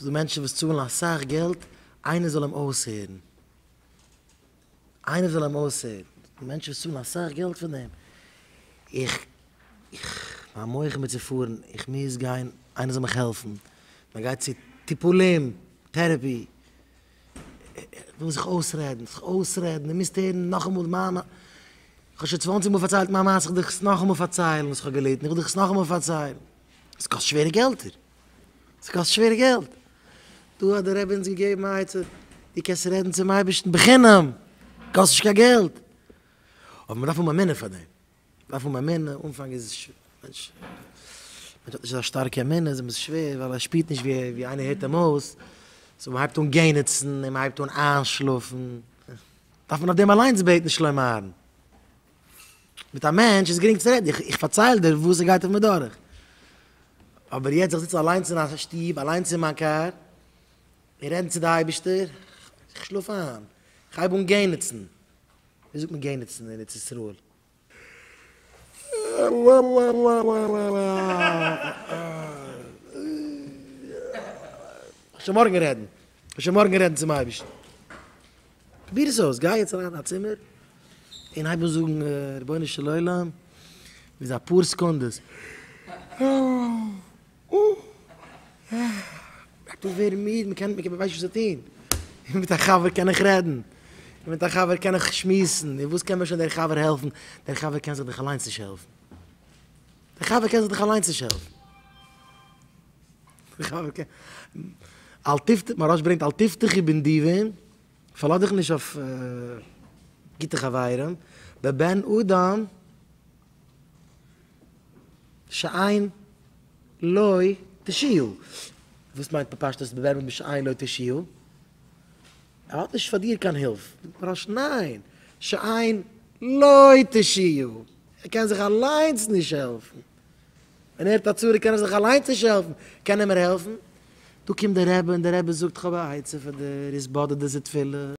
ס'איז דא מענטשן וואס צאלן אסאך געלט איינער זאל אים אויסהערן. איינער זאל אים אויסהערן. מענטשן וואס צאלן אסאך געלט פאר דעם. איך, איך, מיין מח איז מיר צופארן, איך מוז גיין, איינער זאל מיך העלפן. מען גייט צו טיפולים, therapy. איך וויל זיך אויסרעדן, זיך אויסרעדן, דו מוזט הערן נאכאמאל מיין, איך האב שוין צוואנציג מאל פארציילט מיין מעשה, איך וויל דיך עס נאכאמאל פארציילן וואס איך האב געליטן, איך וויל דיך עס נאכאמאל פארציילן. עס קאסט שווערע געלטער. עס קאסט שווערע געלט. דא האט דער רבי אונז געגעבן א עצה, דו קענסט רעדן צום אייבערשטן בחינם, קאסט נישט קיין געלט. אבער מען דארף האבן אמונה פאר דעם. מען דארף האבן אמונה, אנפאנג איז עס שווער, מענטש האט נישט אזא שטארקע אמונה, איז אים עס שווער, ווייל ער שפירט נישט ווי איינער הערט אים אויס, so מען הייבט אן גענעצן און מען הייבט אן איינשלאפן. דארף מען אויף דעם אליינס בעטן שלום אהרן. מיט א מענטש איז גרינג צו רעדן, איך פארצייל דיר וואס ס'גייט אויף מיר דורך. אבער יעצט איך זיץ אליינס אין א שטוב, אליינס אין מיין קאר, און רעדן צו די אייבערשטער, איך שלאף איין, איך הייב אן גענעצן. ווי זאגט מען גענעצן אין ארץ ישראל? כ'וועל שוין מארגן רעדן, כ'וועל שוין מארגן רעדן צום אייבערשטן. פרוביר עס אויס, גיי יעצט אריין אין א צימער און הייב אן זאגן רבונו של עולם, ביז אפאר סעקונדעס, הייבט אן ווערן מיד, מען קען, מען ווייסט נישט וואס צו טון, און מיט א חבר קען איך רעדן, און מיט א חבר קען איך שמועסן, און וואס קען מיר שוין דער חבר העלפן, דער חבר קען זיך דאך אליינס נישט העלפן, דער חבר קען זיך דאך אליינס נישט העלפן. דער חבר קען, אל תבטחו, מוהרא"ש ברענגט אל תבטחו בנדיבים, פארלאז דיך נישט אויף גוטע חברים, בבן אדם שאין לו תשועה. וואס מיינט בפשטות בבן אדם שאין לו תשועה? ער האט נישט פאר דיר קיין הילף. זאגט מוהרא"ש ניין, שאין לו תשועה, ער קען זיך אליינס נישט העלפן. ווען ער האט א צרה קען ער זיך אליינס נישט העלפן, קען ער מיר העלפן? דא קומט דער רבי און דער רבי זאגט איך האב א עצה פאר דיר, התבודדות איז תפילה.